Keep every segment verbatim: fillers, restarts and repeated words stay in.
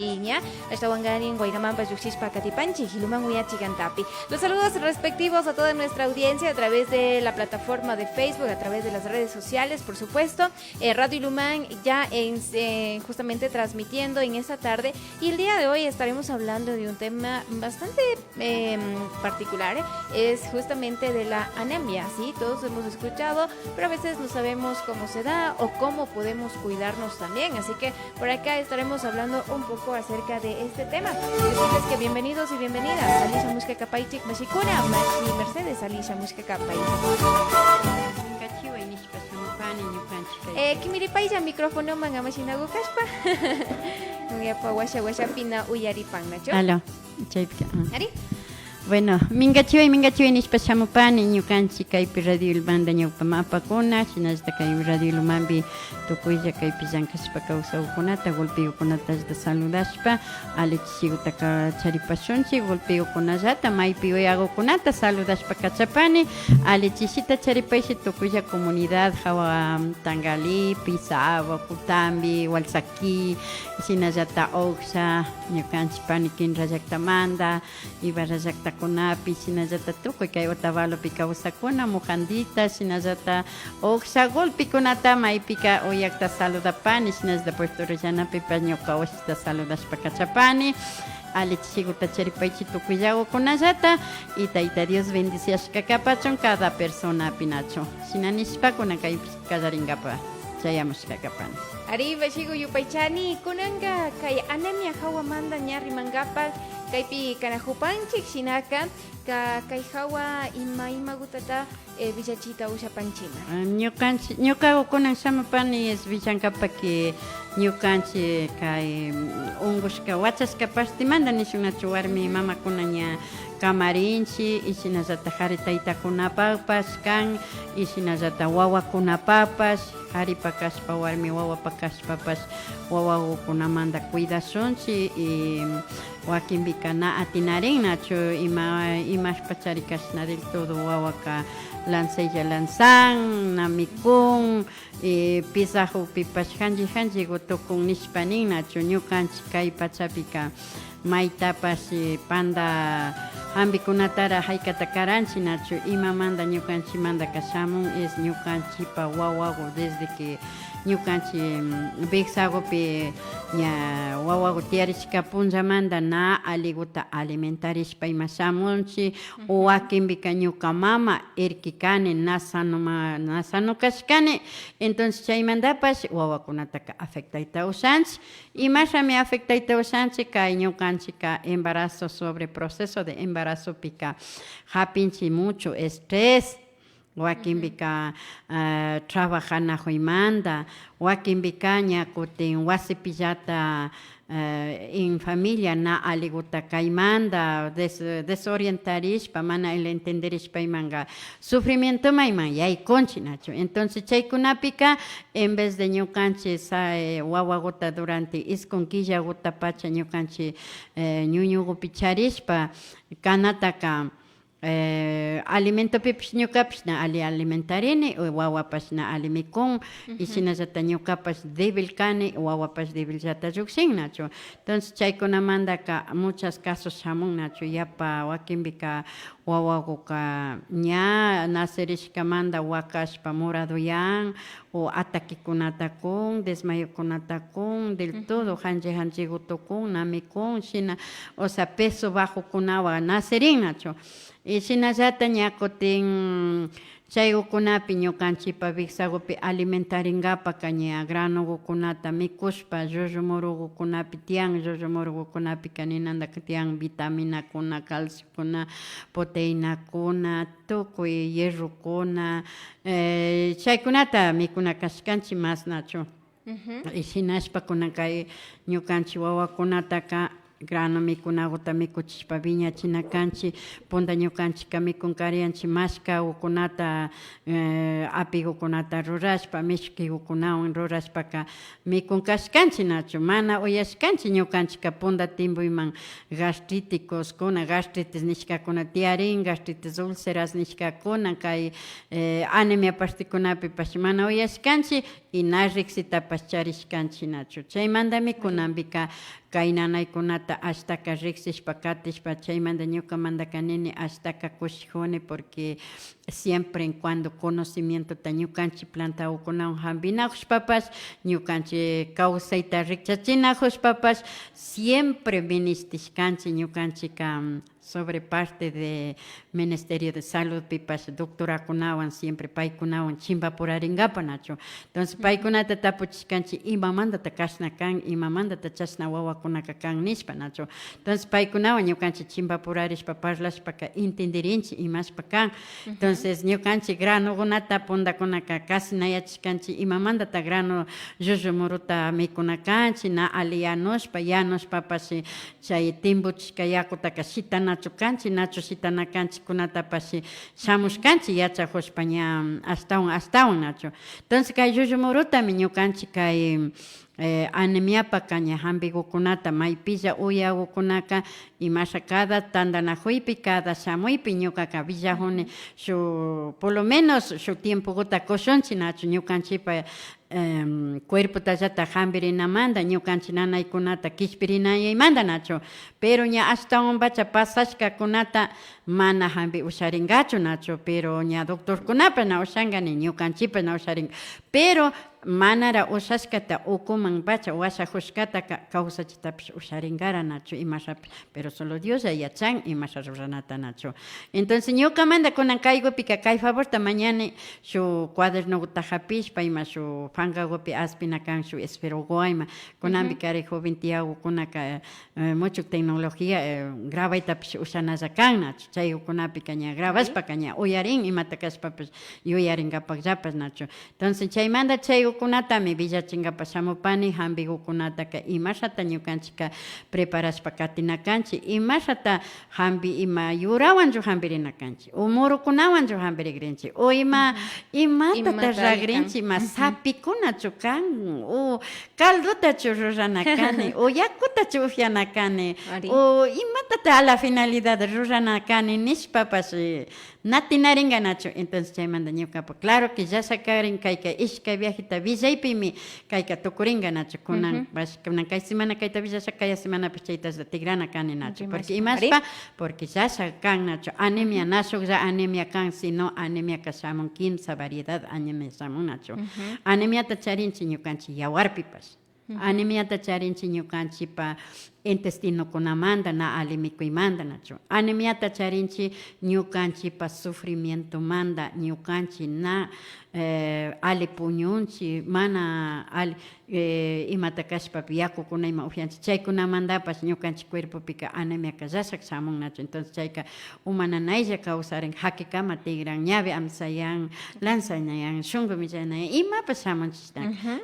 Ña, ashtawankarin wayramanpash llukshishpa katipanchik, Ilumán uyachik antapi. Los saludos respectivos a toda nuestra audiencia a través de la plataforma de Facebook, a través de las redes sociales, por supuesto. Eh, Radio Ilumán ya en, eh, justamente transmitiendo en esta tarde. Y el día de hoy estaremos hablando de un tema bastante em, particular, eh, es justamente de la anemia, ¿sí? Todos hemos escuchado, pero a veces no sabemos cómo se da o cómo podemos cuidarnos también. Así que por acá estaremos hablando un poco acerca de este tema. Decirles que bienvenidos y bienvenidas. Alli shamushka kapaychik mashikuna, mashi Mercedes, alli shamushka kapay. Minkachiway nishpa shamupani ñukanchik kay. Eh, kimiripaylla micrófonoman ama shinagu kashpa. Yapa washa washapi na uyaripan, nachu? Aló. Chaypika, ah. Ari. Bueno, minkachiway, minkachiway nishpa shamupani ñukanchik kaypi Radio Ilumanta ñawpa mapakuna, shinallata kay Radio Ilumanpi tukuylla kaypi llankashpa kawsakkunata, golpekunata allita saludashpa, alli chishigutaka charipashunchik, golpekunallata, maypi uyagukunata saludashpa kachapani, alli chishita charipayshi tukuylla comunidad, hawa Tangalipi, Sabo, Kutambi, Walsaki, shinallata Oksha, ñukanchik pani Kinra llaktamanta, Ibarra llaktakunapi, shinallata tukuy kay Otavalopi kawsakkuna, Mojandita, shinallata Oksha golpekunata maypika uyakta saludapani, shinallata Puerto Orellanapipash ñuka ushita saludashpa kachapani. Alli chishiguta charipaychik tukuyllagukunallata, y Tayta Dios bendiciashka kapachun cada personapi nachu. Shina nishpakuna kaypi kallarinkapak chayamushka kapani. Ari, mashigu yupaychani, kunanka kay anemia hawamanta ña rimankapak kaypi kanajupanchik, shinaka ka-, kay hawa ima, imagutata, eh, villachita ushapanchima. Ah, ñukanchik, ñukagu kunan shamupani es villankapak que ñukanchik kay, mm, ungushka, wachashka partemanta nishun nachu, warmi mamakuna ña kamarinchik, y shinallata kari taytakunapakpash kan, y shinallata wawakunapakpash, karipak kashpa, warmi wawapak kashpapash, wawagukunamanta cuidashunchik, y wakinpika na atinarin nachu, ima, imashpachari kashna del todo wawaka lanzaylla lanzan, na mikun, y pisajukpipash janchi janchigu tukun nishpa nin nachu, ñukanchik kay pachapika maytapash, eh, panda jampikunatara jaykata karanchik nachu, imamanta ñukanchikmantaka shamun es ñukanchikpa wawagu, desde que ñukanchik, mm, wiksagupi ña wawagu tiyarishka punllamanta na alliguta alimentarishpa ima shamunchik, o wakinpika ñuka mama irki kani, na sanoma-, na sano kashkani, entonces chaymantapash wawakunataka afectayta ushanchik. Imashami afectayta ushanchik? Kay ñukanchikka embarazo, sobre proceso de embarazopika japinchik mucho estrés, wakinpika, ah, trabajanajuymanta, wakinpika ña kutin wasipillata, eh, en familia na alliguta kaymanta des-, desorientarishpa, mana entenderishpa imanka sufrimientoman ima yaykunchik nachu. Entonces chaykunapika en vez de ñukanchik sa-, eh, wawaguta durante iskun killagutapacha ñukanchik, eh, ñuñugupi charishpa kanataka, eh, alimentopipash ñukapash na alli alimentarini, o wawapash na alli mikun, y shinallata ñukapash débil kani, wawapash debillata llukshin nachu. Entonces chaykunamantaka muchas casos shamun nachu, yapa wakinpika wawaguka ña nacerishkamanta wakashpa moradoyan, o ataquekunata kun, desmayokunata kun, del todo janchi janchigu tukun, na mikun, shina, o sea, peso bajokunawan nacerin nachu. Y shinallata ña kutin chaygukunapi ñukanchikpa wiksagupi alimentaringapaka ña granogukunata mikushpa, llullu murugukunapi tiyan, llullu murugukunapika ninantaka tiyan vitaminakuna, calciokuna, proteinakuna, tukuy hierrokuna, eh, chaykunata mikuna kashkanchik mas nachu. Y shinashpa kunan kay ñukanchik wawakunataka grano mikunaguta mikuchishpa wiñachina kanchik. Punta ñukanchikka mikun karianchik mashkagukunata, eh, apigukunata rurashpa, mishkigukunawan rurashpaka mikun kashkanchik nachu. Mana uyashkanchik ñukanchikka punta timbuyman gastriticoskuna, gastritis nishkakuna tiyarin, gastritis úlceras nishkakuna, kay, eh, anemia partikunapipash mana uyashkanchik. Y na riksitapash charishkanchik nachu. Chaymantami kunanpika Kay nanaykunata ashtaka riksishpa katishpa, chaymanta ñukamantaka nini ashtaka kushikuni, porque siempre en cuando conocimientota ñukanchik plantakunawan hampinakushpapash, ñukanchik kawsayta rikchachinakushpapash, siempre minishtishkanchik ñukanchikka, mm, sobre parte de Ministerio de Saludpipash doctorakunawan siempre paykunawan chimpapurarinkapak nachu. Entonces paykunata tapuchishkanchik, imamantata kashna kan, imamantata chashna wawakunaka kan nishpa nachu. Entonces paykunawan ñukanchik chimpapurarishpa parlashpaka entendirinchik imashpa kan. Entonces ñukanchik granokunata puntakunaka casi na yachashkanchik imamantata grano llullu muruta mikuna kanchik, na alli yanushpa, yanushpapash chay timpuchishka yakutaka shitanachu kanchik, nachu shitana kanchikkunatapash shamushkanchik yachakushpa ña ashtawan ashtawan nachu. Entonces kay llullu murutami ñukanchik kay, eh, anemiapaka ña hampikukunata maypilla uyakukunaka imasha cada tantanakuypi, cada shamuypi ñukaka willakuni shuk, por lo menos shuk tiempokuta kushunchik nachu ñukanchikpa em, cuerpotallata hampirinamanta, ñukanchik nanaykunata kishpirinayaymanta nachu. Pero ña ashtawanpacha pasashkakunata mana hampi usharinkachu nachu, pero ña doctorkunapash na ushanka ni ñukanchikpash na usharinka. Pero manara ushashkata ukumanpacha washakushkataka kawsachitapash usharinkara nachu imashapash. Pero solo Dioslla yachan imasha ruranata nachu. Entonces ñukamanta kunan kaykupika kay favorta mañani, shuk cuadernokuta hapishpa ima shuk pankakupi aspina kan shuk esferokuwan ima. Kunanpi kari joven tiakukunaka, eh, mucho tecnología, eh, grabaytapish ushanalla kan nachu. Chaykukunapika ña grabashpaka ña uyarin imata kashpapash yuyarinkapakllapash nachu. Entonces chaymanta chaykukunatami willachinkapak shamupani, hampikukunataka imashata ñukanchikka preparashpa katina kanchik, imashata hampi, ima yurawanchu hampirina kanchik, o murukunawanchu hampirikrinchik, o ima, imatata ragrinchik, ima sapikunachu kan, o caldotachu rurana kani, o yakutachu upyana kani, o imatata a la finalidad rurana kani nishpapash, eh, na tinarinka nachu. Entonces chaymanta ñukapak claro que llashak karin, kayka ishkay viajeta willaypimi kayka tukurinka nachu. Kunan, kunan kay semana kayta willashak, kaya semanapash chaytalla tikrana kani nachu. Porque imashpa, porque llashak kan nachu. Anemia na shuklla anemia kan, sino anemiaka shamun kimsa variedad anemia shamun nachu. Anemiata charinchik ñukanchik yawarpipash. Anemiata charinchik ñukanchikpa intestinokunamanta, na alli mikuymanta nachu. Anemiata charinchik ñukanchikpa sufrimientomanta, ñukanchik na, eh, alli puñunchik, mana alli, eh, imata kashpapi yakukuna ima upyanchik, chaykunamantapash ñukanchik cuerpopika anemiaka llashak shamun nachu. Entonces chayka uma nanaylla kawsarin, jakikama tikran, ñawi amsayan, lanzañayan, shunku millanayan, imapash shamunchikta.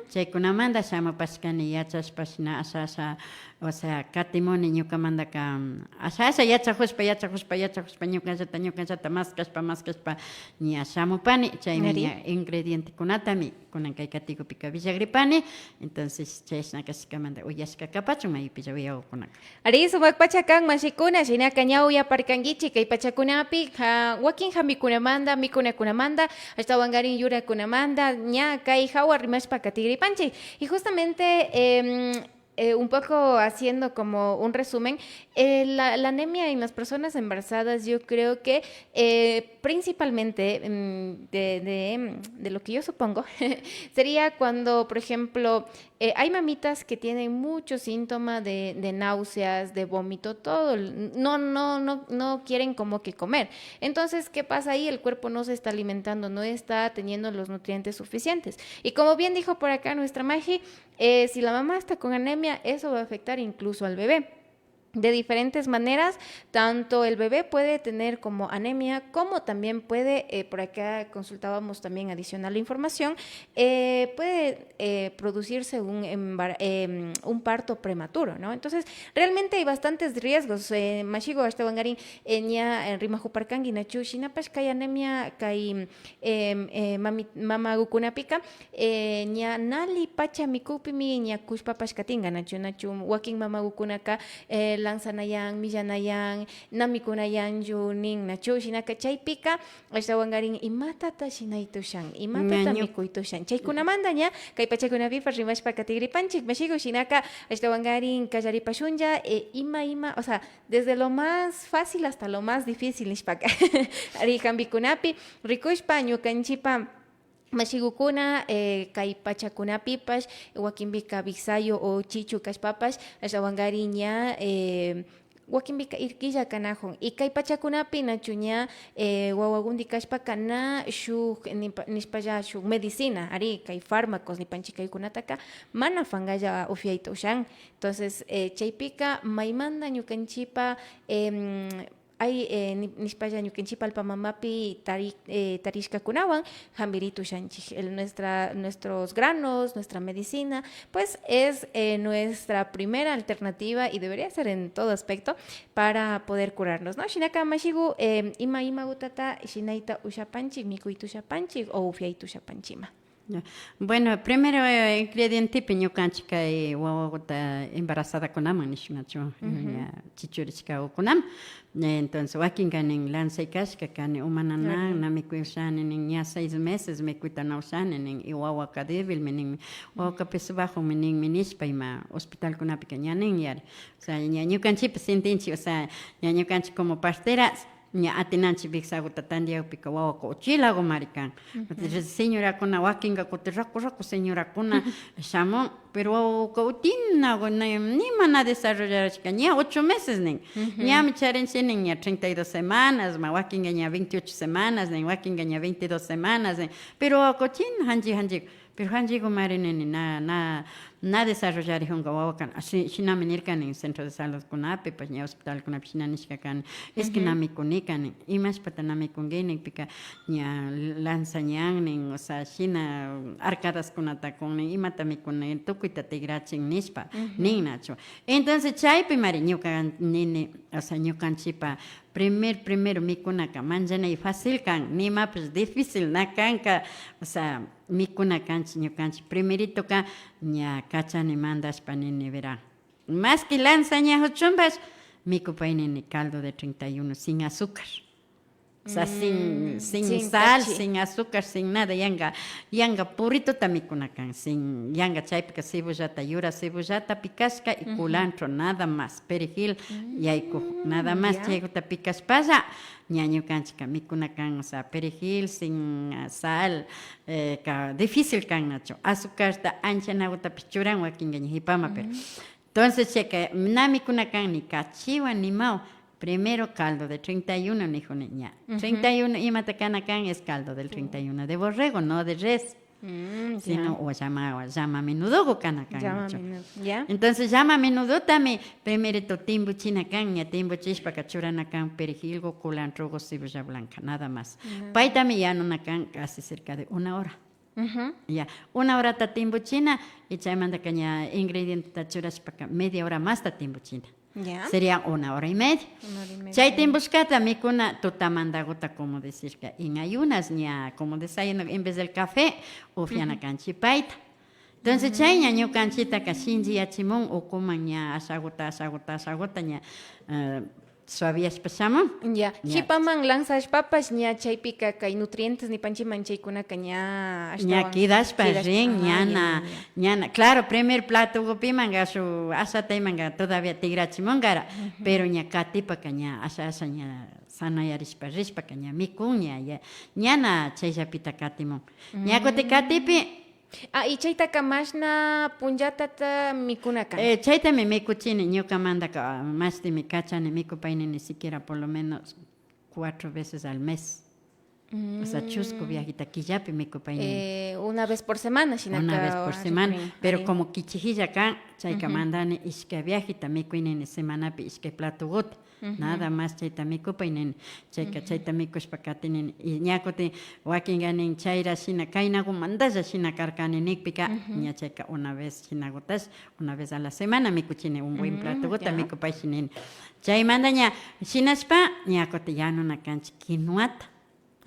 Chaykunamanta shamupashkani yachashpa shina asha asha, o sea, katimuni ñukamantaka, mm, asha asha yachakushpa, yachakushpa, yachakushpa, ñukallata, ñukallata maskashpa, maskashpa, ña shamupani, chaymi ña ingredientekunatami kunan kay katikupika willagripani. Entonces chashna kashkamanta uyashka kapachun maypilla uyakukunaka. Ari, sumakpacha kan mashikuna, shinaka ña uyaparkankichik kay pachakunapi, ha, wakin hampikunamanta, mikunakunamanta, ashtawankarin yurakunamanta, ña kay hawa rimashpa katigripanchik. Y justamente, em, eh, un poco haciendo como un resumen, eh, la, la anemia en las personas embarazadas, yo creo que, eh, principalmente, mm, de, de, mm, de lo que yo supongo, sería cuando, por ejemplo, eh, hay mamitas que tienen mucho síntoma de, de náuseas, de vómito, todo, el- no, no, no, no quieren como que comer. Entonces, ¿qué pasa ahí? El cuerpo no se está alimentando, no está teniendo los nutrientes suficientes. Y como bien dijo por acá nuestra Magi, eh, si la mamá está con anemia, eso va a afectar incluso al bebé. De diferentes maneras, tanto el bebé puede tener como anemia, como también puede, eh, por acá consultábamos también adicional información, eh, puede, eh, producirse un embar- em, un parto prematuro, ¿no? Entonces, realmente hay bastantes riesgos. Eh, mashigo ashtawankarin, eh, ña, eh, rimajuparkanki nachu, shinapash kay anemia, kay, em, eh, mami- mamagukunapika, eh, ña nali pacha mikukpimi ña kushpapash katinka nachu, nachu, wakin mamagukunaka, eh, lanzanayan, millanayan, na mikunayanchu nin, nachu? Shinaka chaypika ashtawankarin imatata shinay tushan, imatata mikuy tushan. Chaykunamanta ña kay pachakunapipash rimashpaka tigripanchik, mashiku, shinaka ashtawankarin kallaripashunlla, eh, ima, ima, o sea, desde lo más fácil hasta lo más difícil nishpaka. Ari, hampikunapi rikushpa ñukanchipa mashigukuna, eh, kay pachakunapipash, wakinpika wiksayu o chichu kashpapash, ashtawankarin ña, eh, wakinpika irkilla kanajun. Y kay pachakunapi nachu ña, eh, wawakunti kashpaka na shuk nipa-, nishpalla shuk medicina, ari, kay fármacos nipanchik kaykunataka mana pankalla upiayta ushan. Entonces, eh, chaypika maymanta ñukanchipa, em, ay, eh, ni-, nishpalla ñukanchipa alpa mamapi tari-, eh, tarishkakunawan hampiritushanchik. El, nuestra, nuestros granos, nuestra medicina, pues es, eh, nuestra primera alternativa y debería ser en todo aspecto para poder curarnos, ¿no? Shinaka mashiku, eh, ima, imagutata shinayta ushapanchik, mikuyta ushapanchik o upiayta ushapanchikman. Ya. Bueno, primero, eh, ingredientepi ñukanchik kay wawaguta embarazadakunaman nishun nachu, ña chichurishkagukunaman. Eh, entonces, wakinka nin lanzay kashka kani, uma nanan, na mikuy ushani nin, ña seis meses mikuyta na ushani nin, y wawaka débilmi ninmi, wawaka peso bajomi ninmi nishpa ima hospitalkunapika ña nin yari. O sea, ña ñukanchikpi sintinchik, o sea, ña ñukanchik como parteras, ña atinanchik wiksaguta tandiyakpika wawaka uchillagumari kan. Señorakuna, wakinka kutin raku raku señorakuna shamun, pero wawaka utinagu, ni, nima na desarrollarishka, ña ocho meses nin. Ñami charinchik nin, ña treinta y dos semanas, ma wakinka ña veintiocho semanas nin, wakinka ña veintidós semanas nin, pero wawaka uchin hanchi hanchi. Pero hanchigumari nini, na, na, na desarrollarijunga wawaka. Shi-, shinami nirka nin centro de saludkunapi, pues ña hospitalkunapi shina nishka kani. Es que na mikunika nin. Imashpata na mikunki nikpika ña lanza ñan nin, o sea, shina arcadaskunata kun nin, imata mikuni, tukuyta tigrachin nishpa nin nachu. Entonces chaypimari ñuka nini, o sea, ñukanchipa primer, primero mikunaka manchanay fácil kan, nimapish difícil na kanka, o sea, mikuna kanchik ñukanchik. Primeritoka ña kachani mandashpa nini, verá. Más que lanza ña huchunpash, mikupay nini caldo de treinta y uno sin azúcar. O sea, sin, sin sal, sin azúcar, sin nada. Yanga, yanga puritota mikuna kan. Sin, yanga chaypika cebollata, yura cebollata pikashka y culantro, nada más. Perejil, yayku, nada más. Chaykuta pikashpalla, ña ñukanchika mikuna kan, o sea, perejil sin, ah, sal, eh, ka, difícil kan nachu. Azúcarta anchanaguta pichuran wakinga ña hipama, pero. Entonces, chayka na mikuna kan ni kachiwa ni mawa. Primero caldo de treinta y uno nijuni ña. Treinta y uno imata kana kan es caldo del treinta y uno de borrego, no de res. Mm, sino ya. O llama, llama menudogo kana kan. Llama menudo, ya. Entonces, llama menudotami primerito timbuchina kan, ña timbuchishpaka churana kan perejilgo, culantrogo, cebolla blanca, nada más. Paytami yanuna kan casi cerca de una hora. Ya, una horata timbuchina y chaymantaka ña ingredienteta churashpaka media hora masta timbuchina. Ya. Sería una hora y media. Una hora y media. Chay timbushkata mikuna tutamandaguta, como decirka, en ayunas, ña como desayuno, en vez del café, ufiana kanchi payta. Entonces, chay ña ñukanchitaka shinchiyachimun ukuman ña ashaguta, ashaguta, ashaguta ña, eh, suaviashpa shamun. Ya, ña. Hipaman lanzashpapash ña chaypika kay nutrientes nipanchiman chaykunaka ña ashtawan quedashpa rin, ñana, ñana. Claro, primer platogupimanka shuk ashata imanka todavía tigrachimungara, pero ña katipaka ña asha, asha ña sanayarishpa rishpaka ña mikun ña, ya, ñana chayllapita katimun. Ña kutin katipi, Ah, y chaytaka mashna punllatata mikuna kan? Eh, chaytami mikuchini, ñukamantaka, ah, mashtimi kachani mikupayni, ni siquiera por lo menos cuatro veces al mes. O sea, chusku viajita killapi mikupayni. Eh, una vez por semana, shinaka. Una vez por semana, pero como kichijilla kan, chayka mandani ishkay viajita mikuynini semanapi ishkay platoguta. Nada más chayta mikupay nini. Chayka, chayta mikushpa kati nini. Y ña kutin wakinka nin, chayra shina, kaynagumantalla shina karkani nikpika, ña chayka una vez shinagutash, una vez a la semana mikuchini, un buen platoguta mikupayshi nini. Chaymanta ña shinashpa, ña kutin yanuna kanchi quinoata.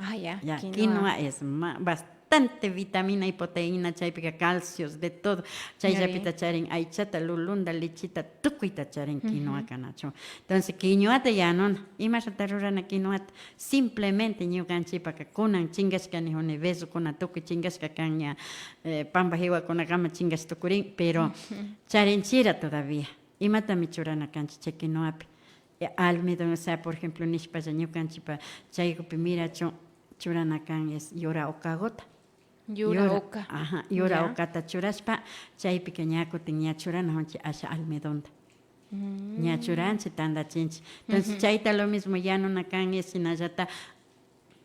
Ah, ya, ya, quinoa. Quinoa es ma-, bas-, bastante vitamina y proteína, chaypika calcios, de todo. Chayllapita charin aychata, lulunda, lechita, tukuyta charin quinoaka, nachu. Entonces, quinoata yanuna. Imashata rurana quinoata? Simplemente ñukanchipaka kunan chingashka nijuni, besokuna tukuy chingashka kan ña, eh, pamba jiwakunakama chingash tukurin, pero charinchira todavía. Imatami churana kanchik chay quinoapi? Eh, almidón, o sea, por ejemplo, nishpalla ñukanchikpa chaykupi mirachun churana kan es yura ukaguta. Yura uka. Ajá, yura ukata churashpa, chaypika ña kutin ña churana kanchik asha almidonta. Ña churanchik, tandachinchik. Entonces, chayta lo mismo yanuna kan, es shinallata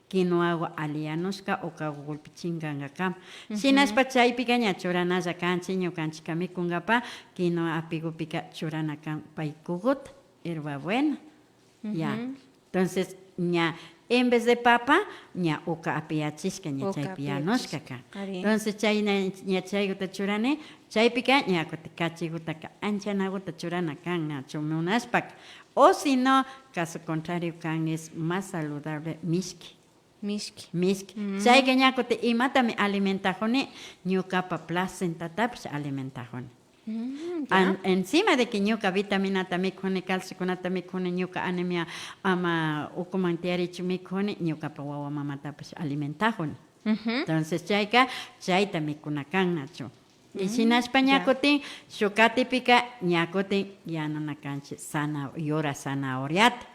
quinoagu ali yanushka, ukagu gulpi chingankakama. Shinashpa chaypika ña churanalla kanchik, ñukanchikka mikunkapa quinoa apigupika churana kan paykuguta, hierbabuena. Ya. Entonces, ña en vez de papa, ña uka apiyachishka, ña chaypi yanushka kan. Entonces, chayna ña chayguta churani, chaypika ña kutin kachigutaka anchanaguta churana kan, nachu munashpaka. O si no, caso contrario kan es más saludable mishki. Mishki. Mishki. Chayka ña kutin imatami alimentajuni, ñukapa placentatapash alimentajuni. Encima de que ñuka vitaminata mikuni, calciokunata mikuni, ñuka anemia ama ukuman tiyarichu mikuni, ñukapa wawa mamatapash alimentajuni. Entonces chayka, chayta mikuna kan, nachu. Y shinashpa ña kutin, shuk katipika ña kutin yanuna kanchik zana-, yura zanahoriata.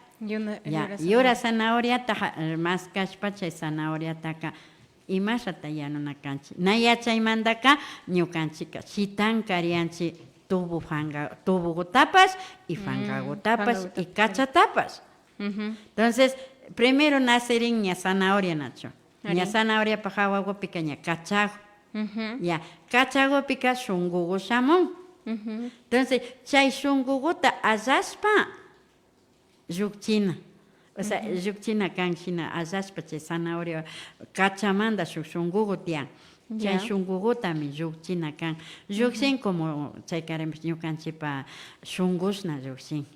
Ya, yura zanahoriata ja-, maskashpa chay zanahoriataka imashata yanuna kanchik. Na yachaymantaka ñukanchikka shitan karianchik tubu fanga-, tubugutapash y fangagutapash y kachatapash. Entonces, primero nacerin ña zanahoria, nachu. Ña zanahoriapa jawagupika ña kachagu. Ya, kachagupika shungugu shamun. Entonces, chay shunguguta allashpa llukchina. O sea, llukchina kan shina allashpa chay zanahoria kachamanta shuk shungugu tiyan. Chay shungugutami llukchina kan. Llukshin como chaykarinpash ñukanchikpa shungushna llukshin.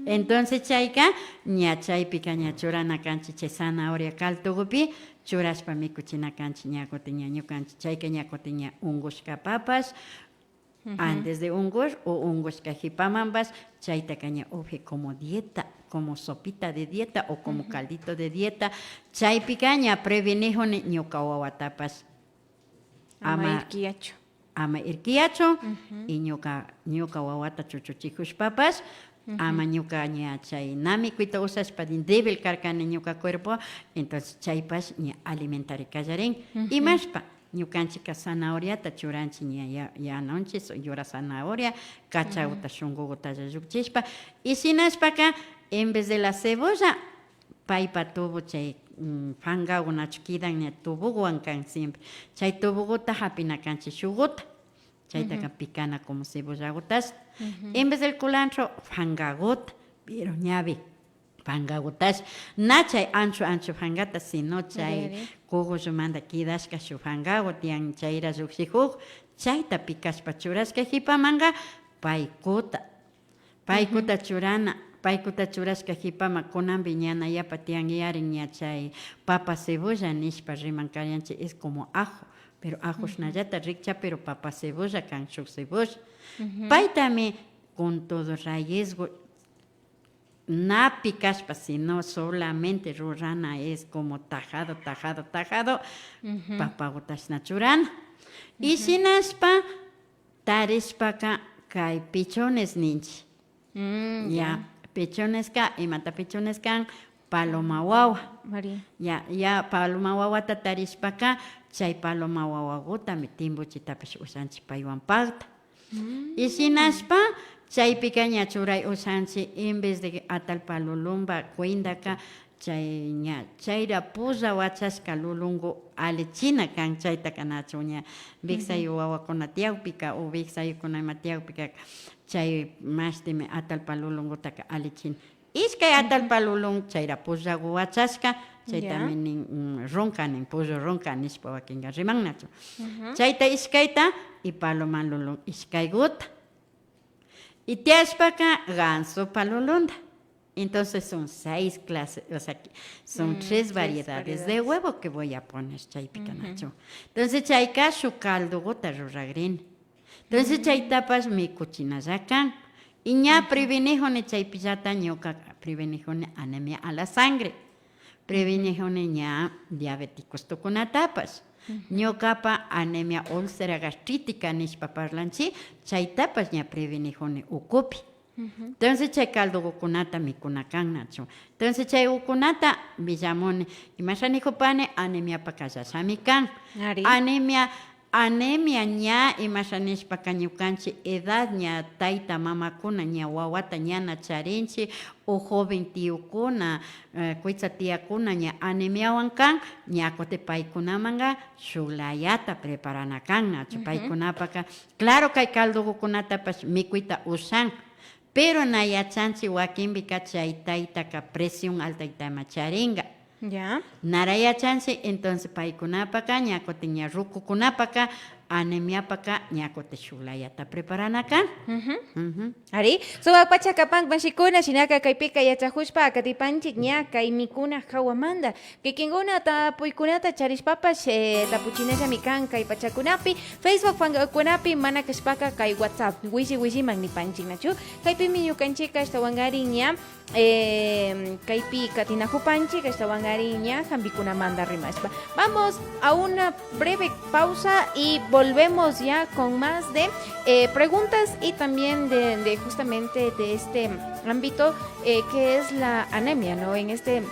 Entonces chayka ña chaypika ña churana kanchik chay zanahoria caldogupi churashpa mikuchina kanchik ña kutin ña ñukanchik chayka ña kutin ña ungushkapapash antes de ungush o ungushka jipamanpash chaytaka ña upi como dieta, como sopita de dieta o como caldito de dieta, chaypika ña prevenijuni ñuka wawatapash ama irkiyachun. Ama irkiyachun y ñuka, ñuka wawata chuchuchijushpapash ama ñuka ña chay na mikuyta ushashpa débil karkani ñuka cuerpo, entonces chaypash ña alimentari kallarin. Imashpa ñukanchikka zanahoriata churanchik ña ya-, yanunchik yura zanahoria, kachaguta shungugutalla llukchishpa y shinashpaka en vez de la cebolla paypa tubu chay, mm, fangagu nachu kidan ña tubuguwan kan siempre. Chay tubuguta japina kanchik shuguta. Chaytaka pikana como cebollagutash. En vez del culantro, fangaguta, pero ñawi fangagutash. Na chay ancho ancho fangata, sino chay cogollomanta kidashka shuk fangagu tiyan, chayra llukshijug. Chayta pikashpa churashka jipamanga paykuta. Paykuta churana, paykuta churashka jipama kunanpi ñana yapa tiyan yarin ña chay papa cebolla nishpa riman karianchik, es como ajo, pero ajoshnallata rikcha, pero papa cebolla kan shuk cebolla. Paytami con todo rayesgu na pikashpa, sino solamente rurana es como tajado, tajado, tajado, papagutashna churana. Y shinashpa tarishpaka kay pichones ninchik. Ya, pichoneska, imata pichones kan? Paloma wawa. Ya, ya, paloma wawata tarishpaka chay paloma wawagutami timbuchitapash ushanchik paywan pakta. Y shinashpa chaypika ña churay ushanchik en vez de atallpa lulunpa cuendaka, chay ña chayra pulla wachashka lulungu allichina kan, chaytaka nachu ña wiksayuk wawakuna tiyakpika o wiksayukkuna ima tiyakpika chay mashtimi atallpa lulungutaka allichina. Ishkay atallpa lulun chayra pullagu wachashka, chaytami nin, mm, runka nin, pollo runka nishpa wakinka riman nachu. Chayta ishkayta y paloma lulun ishkayguta. Y tiyashpaka gansopa lulunda. Entonces son seis clases, o sea, que son Mm, tres tres variedades de variedades. huevo que voy a poner chaypika, Ujú. nachu. Entonces chayka shuk caldoguta ruragrini. Entonces Mm. chaytapash mikuchinalla kan. Y ña Ujú. prevenijuni chaypillata ñuka prevenijuni anemia a la sangre. Prevenijuni ña diabéticos tukunatapash. Ujú. Ñukapa anemia úlcera gastrítica nishpa parlanchi, chaytapash ña prevenijuni ukupi. Ujú. Entonces chay caldogukunata mikuna kan nachu. Entonces chay ukunata willamuni, imasha nijupani, anemiapa kallashami kan. Ari. Anemia, anemia ña imasha nishpaka ñukanchi edad ña tayta mamakuna ña wawata ñana charinchi o joven tiokuna, eh, kuytsa tiakuna ña anemiawan kan, ña kutin paykunamanka shuk layata preparana kan nachu. Ujú. Paykunapaka, claro, kay caldogukunatapash mikuyta ushan, pero na yachanchi wakinpika chay taytaka presión altaytama charinka. Ya. Nara yachanchi, entonces paykunapaka ña kutin ña rukukunapaka anemiapaka ña kutin shuk layata preparana kan. Ujú. Ujú. Ari, sumak pacha kapan mashikuna, shinaka kaypika yachajushpa akatipanchik ña kay mikuna jawamanta. Kikinkuna tapuykunata charishpapash, eh, tapuchinallami kan kay pachakunapi, Facebook fankunapi, mana kashpaka kay WhatsApp willi williman nipanchik, nachu? Kaypimi ñukanchik ashtawankarin ña, eh, kaypi katinajupanchik ashtawankarin ña jampikunamanta rimashpa. Vamos a una breve pausa y volvemos ya con más de, eh, preguntas y también de, de justamente de este ámbito, eh, que es la anemia, ¿no? En este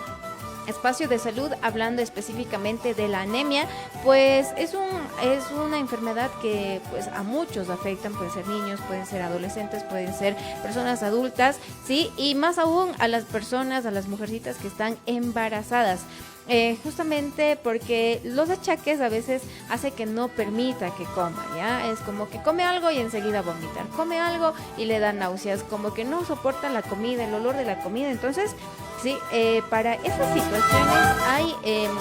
espacio de salud, hablando específicamente de la anemia, pues es un, es una enfermedad que, pues, a muchos afectan, pueden ser niños, pueden ser adolescentes, pueden ser personas adultas, ¿sí? Y más aún a las personas, a las mujercitas que están embarazadas. Eh, justamente porque los achaques a veces hace que no permita que coma, ¿ya? Es como que come algo y enseguida vomitar, come algo y le da náuseas, como que no soporta la comida, el olor de la comida. Entonces, sí, eh, para esas situaciones hay, em,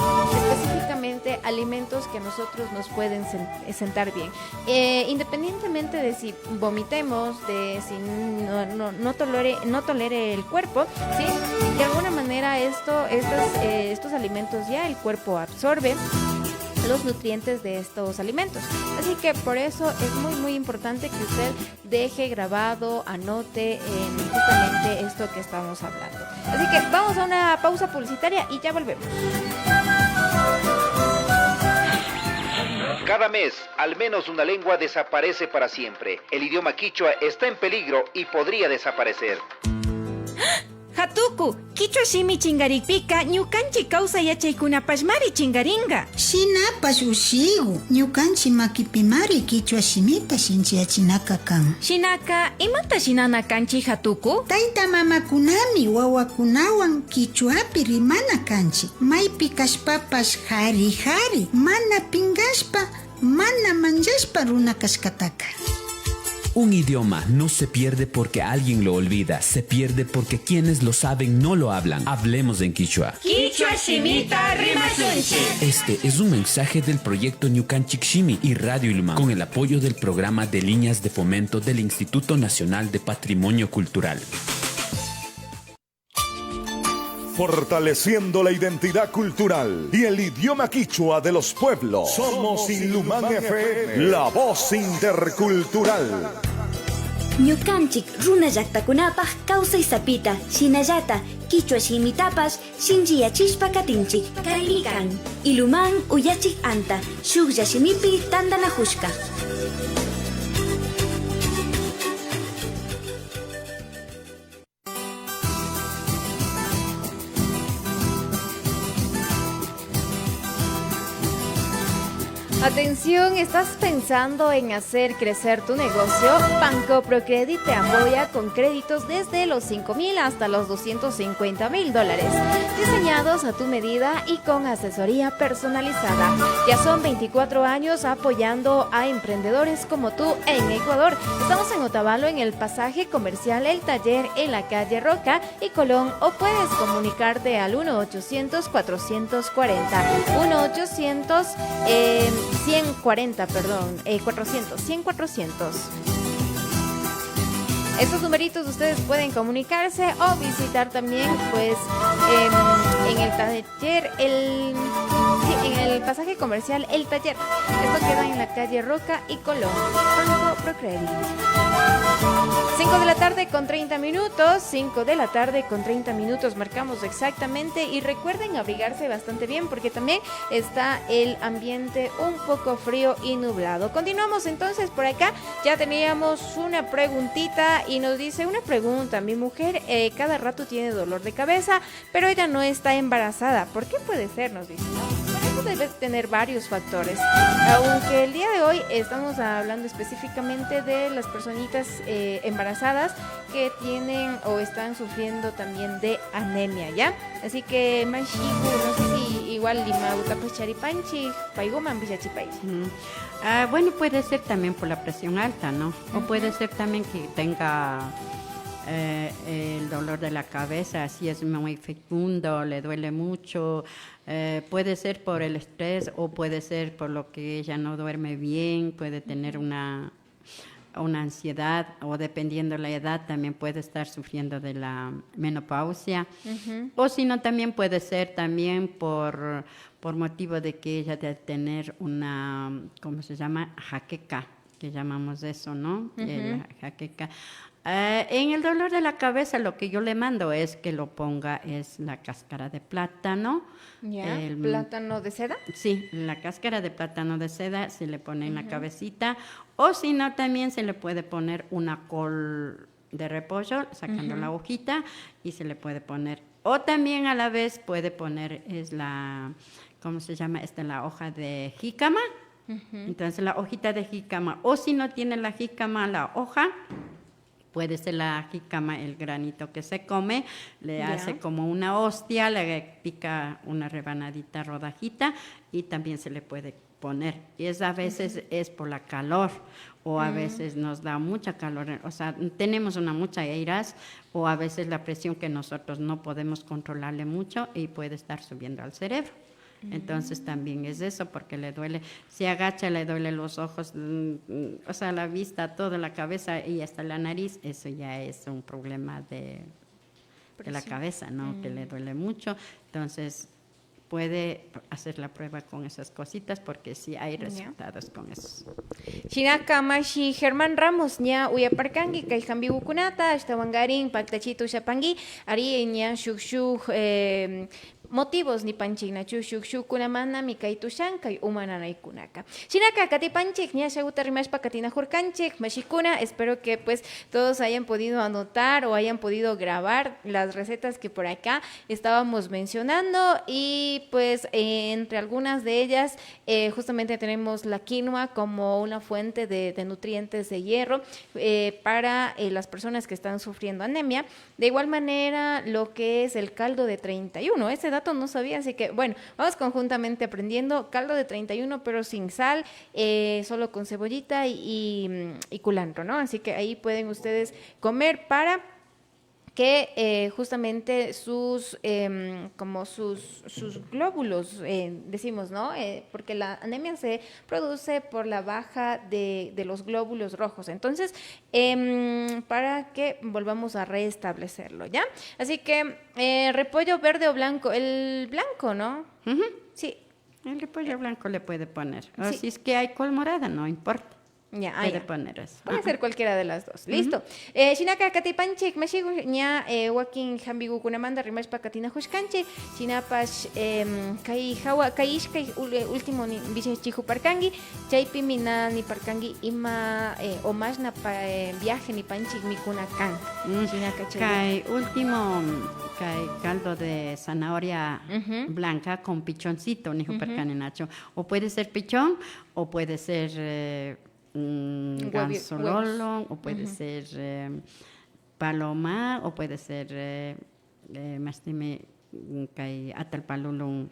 específicamente alimentos que nosotros nos pueden sen- sentar bien. Eh, independientemente de si vomitemos, de si no, no, no tolere, no tolere el cuerpo, ¿sí? De alguna manera esto, estas, eh, estos alimentos ya el cuerpo absorbe los nutrientes de estos alimentos. Así que por eso es muy, muy importante que usted deje grabado, anote, eh, justamente esto que estamos hablando. Así que vamos a una pausa publicitaria y ya volvemos. Cada mes, al menos una lengua desaparece para siempre. El idioma quichua está en peligro y podría desaparecer. Jatuku, kichwa shimi chinkarikpika ñukanchik kawsay yachaykunapashmari chinkarinka. Shinapash ushiku, ñukanchik makipimari kichwa shimita shinchiyachinaka kan. Shinaka, imata shinana kanchik, Jatuku? Tayta mamakunami wawakunawan kichwapi rimana kanchik. Maypi kashpapash jari jari, mana pinkashpa, mana manllashpa runa kashkataka. Un idioma no se pierde porque alguien lo olvida, se pierde porque quienes lo saben no lo hablan. Hablemos en quichua. Kichwa shimita rimashunchik. Este es un mensaje del proyecto Ñukanchik Shimi y Radio Ilumán, con el apoyo del Programa de Líneas de Fomento del Instituto Nacional de Patrimonio Cultural. Fortaleciendo la identidad cultural y el idioma quichua de los pueblos. Somos Ilumán F M, la voz intercultural. Ñukanchik runa llaktakunapak kawsay sapita, shinallata kichwa shimitapash shinchiyachishpa katinchik. Kaymi kan Ilumán uyachik anta, shuklla shimipi tantanakushka. Atención, ¿estás pensando en hacer crecer tu negocio? Banco Procredit te apoya con créditos desde los cinco mil hasta los doscientos cincuenta mil dólares, diseñados a tu medida y con asesoría personalizada. Ya son veinticuatro años apoyando a emprendedores como tú en Ecuador. Estamos en Otavalo, en el pasaje comercial El Taller, en la calle Roca y Colón, o puedes comunicarte al uno ochocientos, cuatrocientos cuarenta, uno ochocientos, eh, cien cuarenta, perdón, eh, cuatrocientos, cien cuatrocientos. Estos numeritos ustedes pueden comunicarse o visitar también, pues, em, en el taller, el, sí, en el pasaje comercial El Taller. Esto queda en la calle Roca y Colón. Banco Procredial. Cinco de la tarde con treinta minutos, cinco de la tarde con treinta minutos marcamos exactamente. Y recuerden abrigarse bastante bien porque también está el ambiente un poco frío y nublado. Continuamos entonces por acá. Ya teníamos una preguntita y nos dice una pregunta. Mi mujer, eh, cada rato tiene dolor de cabeza, pero ella no está embarazada. ¿Por qué puede ser? Nos dice, ¿no? Bueno, eso debe tener varios factores. Aunque el día de hoy estamos hablando específicamente de las personitas, eh, embarazadas que tienen o están sufriendo también de anemia, ¿ya? Así que, mashiku, no sé si igual ima utapash charipanchik, paykuman willachipaylla. Mm. Ah, bueno, puede ser también por la presión alta, ¿no? O puede ser también que tenga, eh, el dolor de la cabeza, si es muy fecundo, le duele mucho. Eh, puede ser por el estrés o puede ser por lo que ella no duerme bien, puede tener una, una ansiedad, o dependiendo la edad también puede estar sufriendo de la menopausia. O si no, también puede ser también por, por motivo de que ella debe tener una, ¿cómo se llama? Jaqueca, que llamamos eso, ¿no? El jaqueca. Eh, en el dolor de la cabeza, lo que yo le mando es que lo ponga, es la cáscara de plátano. Ya, el, mm, ¿plátano de seda? Sí, la cáscara de plátano de seda se le pone en la cabecita, o si no, también se le puede poner una col de repollo, sacando la hojita, y se le puede poner, o también a la vez puede poner, es la, ¿cómo se llama? Esta, la hoja de jícama. Entonces, la hojita de jícama, o si no tiene la jícama, la hoja, puede ser la jícama, el granito que se come, le hace como una hostia, le pica una rebanadita rodajita y también se le puede poner. Y es a veces es por la calor o a veces nos da mucha calor, o sea, tenemos una mucha iras o a veces la presión que nosotros no podemos controlarle mucho y puede estar subiendo al cerebro. Entonces también es eso, porque le duele, se agacha, le duele los ojos, mm, mm, o sea, la vista, toda la cabeza y hasta la nariz, eso ya es un problema de, de la cabeza, ¿no? Que le duele mucho. Entonces, puede hacer la prueba con esas cositas porque sí hay resultados con eso. Shinaka mashi Germán Ramos ña uyaparkanki kay hampikukunata, ashtawankarin paktachita ushapanki, ari ña shuk shuk, eh, motivos nipanchik, nachu, shuk shukkunamantami kayta ushan kay uma nanaykunaka. Shinaka katipanchik, ña ashakuta rimashpa katinajurkanchik, mashikuna, espero que pues todos hayan podido anotar o hayan podido grabar las recetas que por acá estábamos mencionando y pues, eh, entre algunas de ellas, eh, justamente tenemos la quinoa como una fuente de, de nutrientes de hierro, eh, para, eh, las personas que están sufriendo anemia. De igual manera, lo que es el caldo de treinta y uno, ese dato no sabía, así que bueno, vamos conjuntamente aprendiendo caldo de treinta y uno, pero sin sal, eh, solo con cebollita y, y, mm, y culantro, ¿no? Así que ahí pueden ustedes comer para que, eh, justamente sus, em, como sus, sus glóbulos, eh, decimos, ¿no? Eh, porque la anemia se produce por la baja de, de los glóbulos rojos. Entonces, em, para que volvamos a restablecerlo, ¿ya? Así que, eh, repollo verde o blanco, el blanco, ¿no? Ujú. Sí. El repollo blanco le puede poner. O si es que hay col morada, no importa. Ya, ah, puede poner eso. Puede ser cualquiera de las dos. Listo. Eh, shinaka katipanchik, mashiku, ña, eh, wakin hampikukunamanta rimashpa katinajushkanchik. Shinapash, em, kay hawa, kay ishkay ul-, eh, último ni-, willachijuparkanki. Chaypimi na niparkanki ima, eh, o mashna pa, eh, viaje nipanchik mikuna kan. Shinaka chay. Kay último, kay caldo de zanahoria blanca con pichoncito, nijuparkani nachu. O puede ser pichón, o puede ser, eh, mm, ganso lolon, o puede ser, eh, paloma, o puede ser, eh, eh, mashtimi, mm, kay atallpa lulun,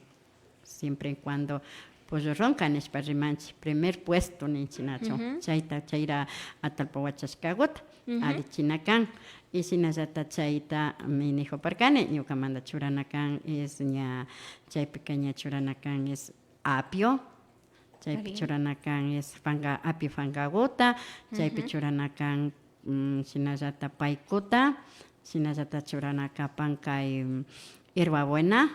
siempre y cuando pollo ronca nishpa rimanchik, primer puesto ninchik nachu. Chayta, chayra atallpa wachashkaguta allichina kan. Y shinallata chaytami nijuparkani, ñukamanta churana kan, es ña, chaypika ña churana kan, es apio, chaypi churana kan es panka, apio pankaguta, chaypi churana kan mm, shinallata paykuta, shinallata churana kapan kay, mm, hierbabuena.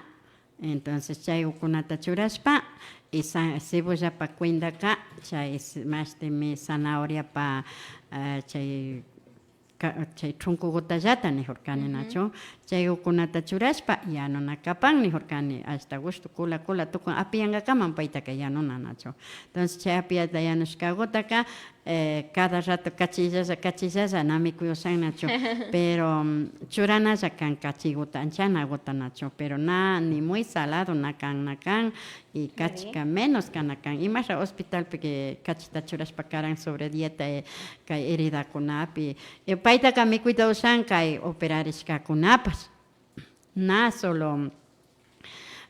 Entonces, chay ukunata churashpa, y sa-, cebollapa cuendaka, chay s-, mashtimi zanahoriapa, ah, chay ka-, chay truncogutallata nijurkani, nachu. Chay ukunata churashpa, yanuna kapan nijurkani, ashta gushtu, kula, kula, tukun apiyangakaman paytaka yanuna, nachu. Entonces, chay apiyata yanushkagutaka, eh, cada rato kachillalla, kachillalla, na mikuy ushan, nachu. Pero, mm, churanalla kan kachiguta, anchanaguta, nachu. Pero na, ni muy salado na kan, na kan, y kachika menos kana kan. Imasha hospitalpi que kachita churashpa karan sobre dieta, eh, kay heridakunapi. Eh, paytaka mikuyta ushan kay operarishkakunapash. Na solo,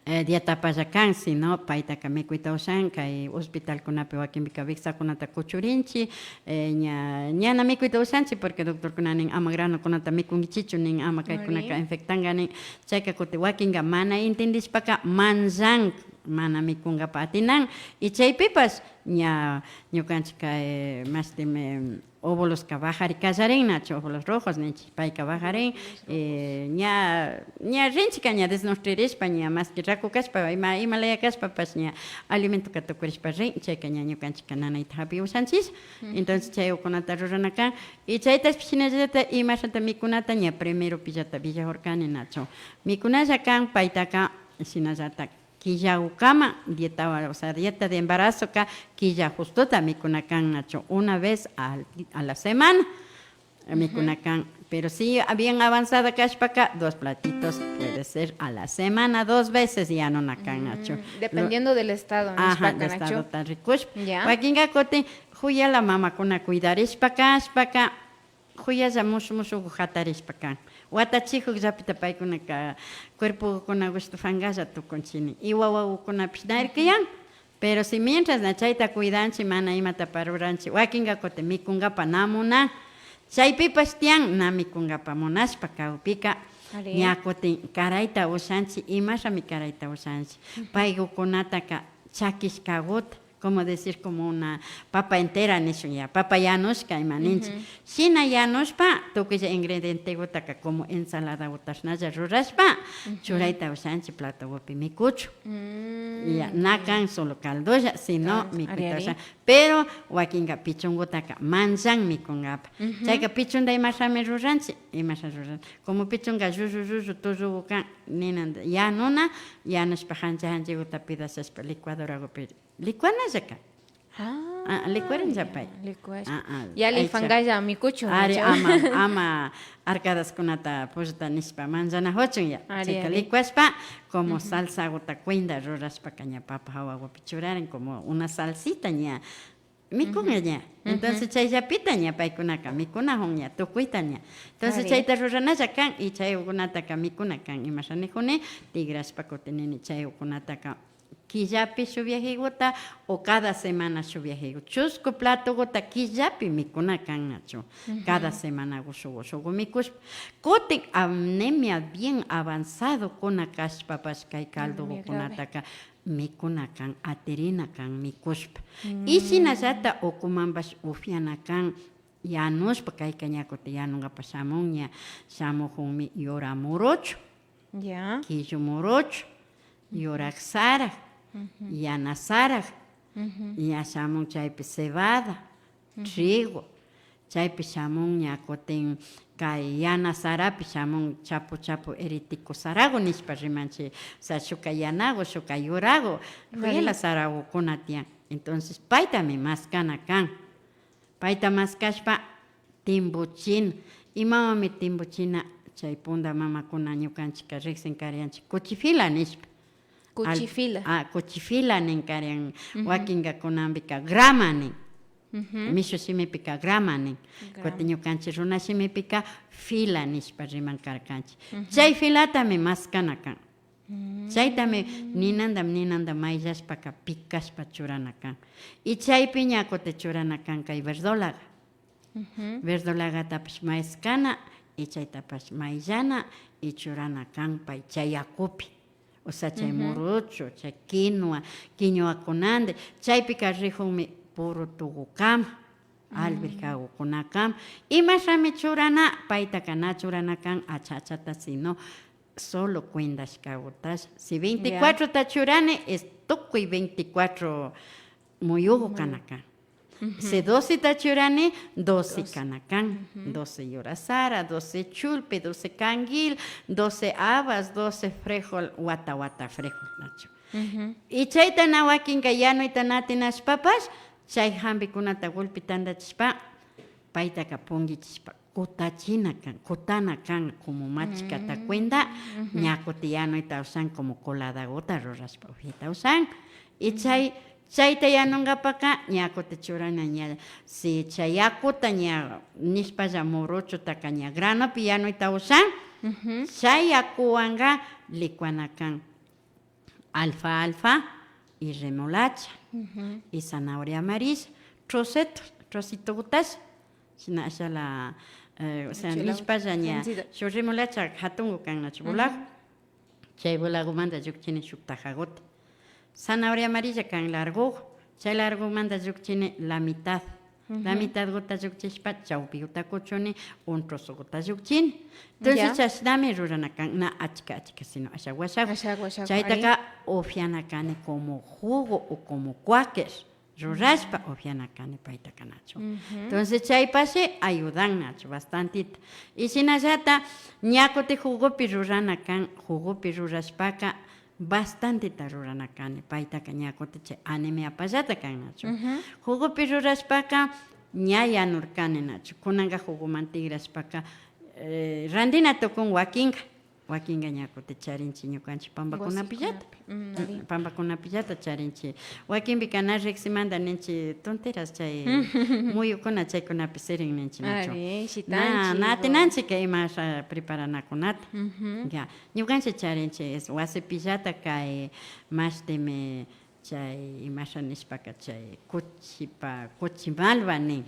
eh, dietapalla kan, sino paytaka mikuyta ushan kay hospitalkunapi wakinpika wiksakunata kuchurinchi, eh, ña, ñana mikuyta ushanchi, porque doctorkuna nin ama granokunata mikunkichichu nin, ama kaykunaka infectanga nin, chayka kutin wakinga mana intindishpaka manllan. Mana mikungapa atinan, y chaypipash ña ñukanchika, eh, mashtimi, óvuloska bajari kallarin, nachu, óvulos rojos ninchik, payka bajarin, eh, ña, ña rinchika ña desnutririshpa, ña maski raku kashpa, ima, ima laya kashpapash ña alimentoka tukurishpa rin, chayka ña ñukanchika nanayta japi ushanchik. Entonces chay ukunata rurana kan, y chaytash shinallata imashata mikunata ña primeropillata villajurkani, nachu, mikunalla kan paytaka, shinallata killagukama, dieta, o sea, dieta de embarazoka killa justota mikuna kan, nachu, una vez al, a la semana mikuna kan. Pero si bien avanzada kashpaka, dos platitos puede ser a la semana, dos veces yanuna kan, nachu. Dependiendo del estado, ajá, nishpaka, nachu, estadota rikushpa. Wakinga kutin, juyala mamakuna cuidarishpa kashpaka, juyalla mushu mushugu jatarishpa kan. Watachijukllapita paykunaka cuerpokuna gushtufangualla tukunchini. Y wawagukunapish na irkayan. Pero si mientras na chayta cuidanchi, mana imatapash ruranchi, wakinga kutin mikungapa na munan. Chaypipash tiyan na mikungapa munashpa kawpika. Ña kutin karayta ushanchi, imashami karayta ushanchi. Paygukunataka chakishkaguta, como decir, como una papa entera nishun ya, papa yanushka ima ninchik. Shina yanushpa, tukuylla ingredientegutaka como ensaladagutash nalla rurashpa, churayta ushanchik platogupi mikuchun. Ya, na kan solo caldolla, sino mikuyta ushan. Pero wakinga pichungutaka manllan mikungapa. Chayka pichunda imashami ruranchik, imasha ruranchik. Como pichunga llullu llullu tullugu kan, ninanda yanuna, yanushpa janchi janchiguta pedashashpa licuadoragupi licuanalla kan. Ah, licuarinlla pay. Licuashpa. Yalifangalla mikuchun. Ari, ama, ama arcadaskunata polluta nishpa manllanajuchun ya. Chayka licuashpa, como salsaguta cuenda rurashpaka ña papa jawagupi churarin, como una salsita ña mikunga ña. Entonces chayllapita ña paykunaka mikunajun ña, tukuyta ña. Entonces chayta ruranalla kan y chaykunataka mikuna kan, imasha nijuni, tigrashpa kutin nini chaykunataka killapi shuk viajeguta o cada semana shuk viajeguta. Chusku platoguta killapi mikuna kan nachu. Cada semanagu shugu shugu mikushpa. Kutin anemia bien avanzadokuna kashpapash kay caldogukunataka mikuna kan, atirina kan mikushpa. Y shinallata ukumanpash upiana kan yanushpa, kayka ña kutin yanungapash shamun ña, shamujunmi yura muruchu. Ya. Killu muruchu, yurak sarak, yana sarak, ña shamun chaypi cebada, trigo, chaypi shamun ña kutin kay yana sarapi shamun chapu chapu eritico saragu nishpa rimanchik, o sea, shuka yanagu, shuka yuragu, juyela saragukuna tiyan. Entonces, paytami maskana kan. Payta maskashpa timbuchina. Imawanmi timbuchina? Chay punda mamakuna ñukanchikka riksin karianchik kuchifila nishpa. Kuchifila. Ah, kuchifila nin karian. Wakinka kunanpika grama nin. Mishu shimipika grama nin. Kutin ñukanchik runa shimipika fila nishpa riman karkanchik. Chay filatami maskana kan. Chaytami ninanta ninanta mayllashpaka pikashpa churana kan. Y chaypi ña kutin churana kan kay verdolaga. Verdolagatapash maskana y chaytapash mayllana y churana kan pay chay yakupi. O sea, chay muruchu, chay quinua, quinua kunandi, chaypika rijunmi puru tugukama. Alberjagukunaka, imashami churana, paytaka na churana kan acha achata, sino solo cuendashkagutash. Si veinticuatrota churani, es tukuy veinticuatro muyugu kana kan. Si doceta churani, doce kana kan. Doce yura sara, doce chulpi, doce canguil, doce habas, doce frijol, wata wata frijol nachu. Y chayta na wakinka yanuyta na atinashpapash, chay jambikunata gulpi tandachishpa, paytaka punguichishpa kutachina kan, kutana kan, como machikata cuenda, ña kutin yanuyta ushan como coladaguta rurashpa upyayta ushan. Y chay, chayta yanungapaka ña kutin churana ña, si chay yakuta ña nishpalla muruchutaka ña granopi yanuyta ushan, chay yakuwanka licuana kan alfalfa y remolacha y zanahoria amarilla, trocito, trocitogutash. Shina ashala, eh, o sea, nishpalla ña, shuk remolacha jatungu kan nachu, bolago. Chay bolagomanta llukchini shuk tajaguta. Zanahoria amarilla kan largogu. Chay largomanta llukchini la mitad. La mitadguta llukchishpa chawpiguta kuchuni, un trozoguta llukchini. Entonces, chashnami rurana kan, na achka achka, sino asha washagu. Chaytaka upyana kani como jugo o como cuáquer rurashpa upyana kani paytaka nachu. Entonces, chaypashi ayudan nachu, bastantita. Y shinallata, ña kutin jugopi rurana kan, jugopi rurashpaka, bastantita rurana kani. Paytaka ña kutin chay anemiapallata kan nachu. Jugopi rurashpaka ña yanurkani nachu. Kunanka jugoman tigrashpaka, eh, randina tukun wakinka. Wakinka ña kutin charinchi ñukanchi pambakunapillata. Pambakunapillata charinchi. Wakinpika na riksimanta ninchi tonteras chay muyukuna chaykunapi sirin ninchi nachu. Na, na atinanchika ima asha preparanakunata. Ya. Ñukanchik charinchik es wasipillata kay mashtimi chay imasha nishpaka chay kuchipa, kuchi malva nin.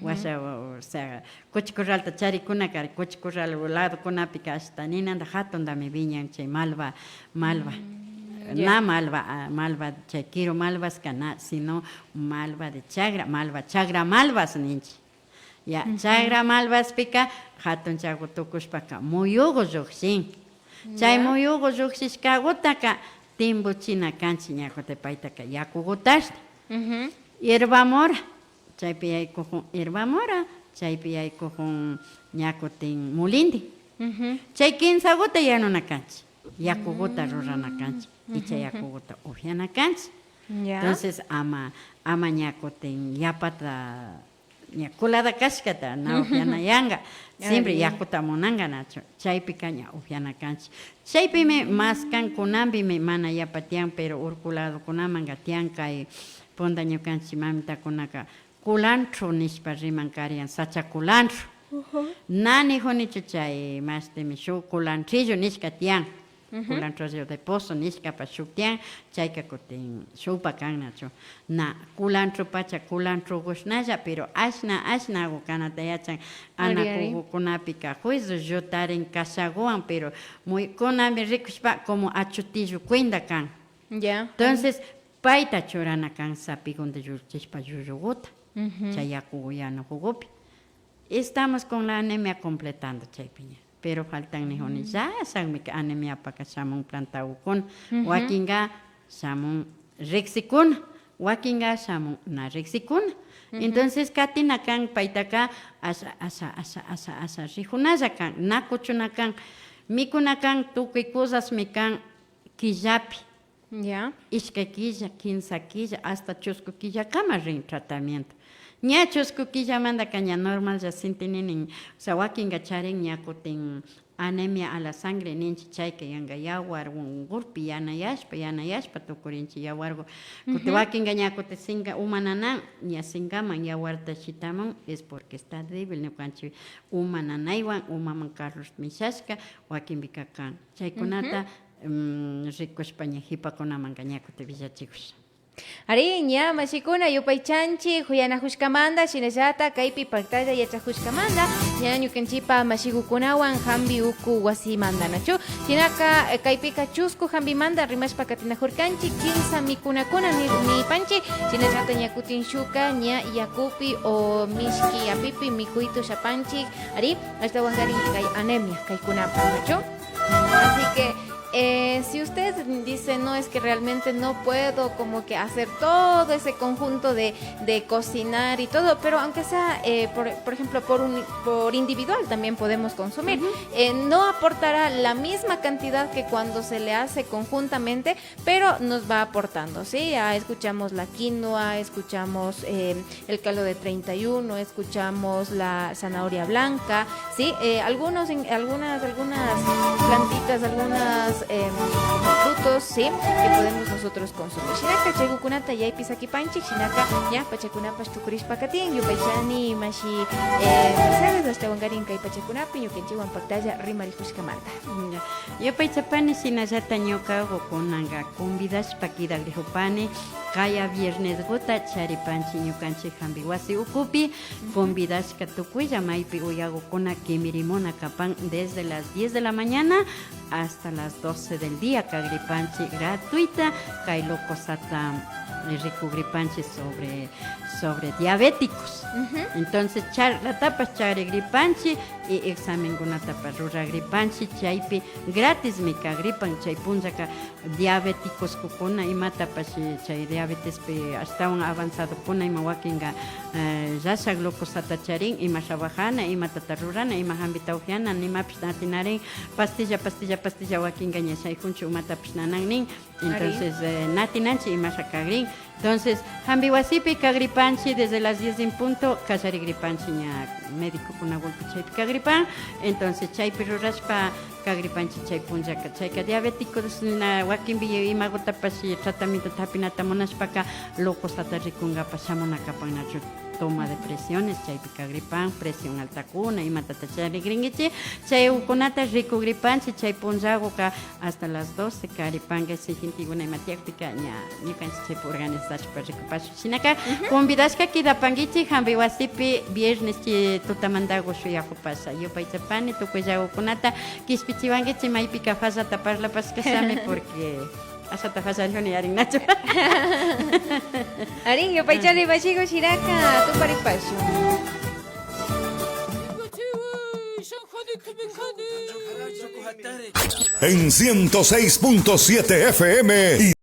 Washa, o sea, kuchi corralta charikuna kari, kuchi corral ladokunapika ashta ninanta jatuntami wiñan chay malva, malva. Na malva, ah, malva chay kiru malvaska na, sino malva de chagra, malva, chagra malvas ninchik. Ya, chagra malvaspika jatunchagu tukushpaka muyugu llukshin. Chay muyugu llukshishkagutaka timbuchina kanchik ña kutin paytaka yakugutashta. Hierba mora, chaypi yaykujun hierba mora, chaypi yaykujun ña kutin mulindi. Chay kinsaguta yanuna kanchik, yakuguta rurana kanchik, y chay yakuguta upyana kanchik. Entonces ama, ama ña kutin yapata ña colada kashkata na upyana yanka, siempre yakuta munanka nachu, chaypika ña upyana kanchik. Chaypimi maskan, kunanpimi mana yapa tiyan, pero urku ladokunamanka tiyan. Kay punta ñukanchik mamitakunaka culantro nishpa riman karian, sacha culantro. Na nijunichu chay mashtimi shuk culantrillo nishka tiyan. Culantrillo de pozo nishkapash shuk tiyan, chayka kutin shukpa kan nachu. Na, culantropacha culantrogushnalla, pero ashna, ashnagu kanata yachan. Anakugukunapika juicio llutarin kashaguwan, pero muyukunami rikushpa como achutillo cuenta kan. Entonces, payta churana kan sapigunda llukchishpa llulluguta, chay yakugu yanujugupi. Estamos con la anemia completando chaypi ña. Pero faltan nijuni, ya shanmi anemiapaka shamun plantagukuna, wakinka shamun riksikuna, wakinka shamun na riksikuna. Entonces katina kan paytaka asha, asha, asha, asha, asha rijunalla kan, na kuchuna kan, mikuna kan, tukuy cosasmi kan killapi. Ya. Ishkay killa, kinsa killa, hasta chusku killakama rin tratamiento. Ña chusku killamantaka ña normallla sinti ninin, o sea, wakinka charin ña kutin anemia a la sangre ninchik, chayka yanka yawar ungurpi yanayashpa, yanayashpa tukurinchik yawarku. Kutin wakinka ña kutin sinka uma nanan, ña sinkaman yawarta shitamun, es porque está débil, ñukanchik uma nanaywan, umaman calor mishashka, wakinpika kan. Chaykunata mm, rikushpa ña jipakunamanka ña kutin willachikusha. Ari, ña mashikuna, yupaychanchik kuyanakushkamanta, shinallata kaypi paktalla yachakushkamanta, ña ñukanchikpa mashikukunawan hampi uku wasimanta, nachu? Shinaka, eh, kaypika chusku hampimanta rimashpa katinakurkanchik, kimsa mikunakuna ni-, nipanchik, shinallata ña kutin shukka ña yakupi o mishki apipi mikuyta ushapanchik, ari, ashtawankarin kay anemia kaykunapak, nachu? Así que, eh, si usted dice, "No, es que realmente no puedo como que hacer todo ese conjunto de, de cocinar y todo", pero aunque sea, eh, por, por ejemplo, por un, por individual también podemos consumir. Eh, no aportará la misma cantidad que cuando se le hace conjuntamente, pero nos va aportando, ¿sí? Ya escuchamos la quinoa, escuchamos, eh, el caldo de treinta y uno, escuchamos la zanahoria blanca, ¿sí? Eh, algunos in-, algunas, algunas plantitas, algunas, em, frutos, ¿sí? Que podemos nosotros consumir. Shinaka chaykukunata yaypi sakipanchik, shinaka ña pachakunapash tukurishpa katin, yupaychani mashi, eh, Mercedes, ashtawankarin kay pachakunapi ñukanchikwan paktalla rimarikushkamanta. Ya. Yupaychapani, shinallata ñuka kunanka convidashpa kidagrikupani, kaya viernesguta charipanchik ñukanchik hampi wasi ukupi, convidashka tukuylla maypi uyakukuna kimirimuna kapan desde las diez de la mañana hasta las doce del día kagripanchik gratuita kay locosata, eh, rikugripanchik sobre, sobre diabéticos. Entonces, charlatapash charigripanchik y examenkunatapash ruragripanchik chaypi gratismi kagripan chay punllaka. Diabéticoskukuna imatapash, eh, chay diabetespi ashtawan avanzadokuna ima wakinka, eh, llashak glucosata charin, ima trabajana, imatata rurana, ima hampita upiana, nimapish na atinarin, pastilla, pastilla, pastilla wakinka ña shaykunchu umatapish nanan nin. Entonces, eh, na atinanchik imasha kagrin. Entonces, hampi wasipi kagripanchik desde las diez en punto, kallarigripanchik ña medicokuna golpe chaypi kagripan. Entonces, chaypi rurashpa kagripanchik chay punllaka. Chayka diabético na wakinpi imagutapash tratamiento hapinata munashpaka, locosata rikunkapak shamuna kapan nachu. Toma de presiones chaypi kagripan, presión altakuna, imatata charigrinkichik, chaykunata rikugripanchik chay punllaguka hasta las doce karipanka, si gentekuna ima tiyakpika ña ñukanchik chaypi organizashpa rikupashun. Shinaka, convidashka kidapankichik hampi wasipi viernes chi tutamantagu shuyakupasha. Yupaychapani tukuyllagukunata kishpichiwankichik maypika fallata parlapashkashami, porque ashata fallarikuni yarin nachu. Ari, yupaychani mashigu shiraka, tuparipashun. En ciento seis punto siete F M y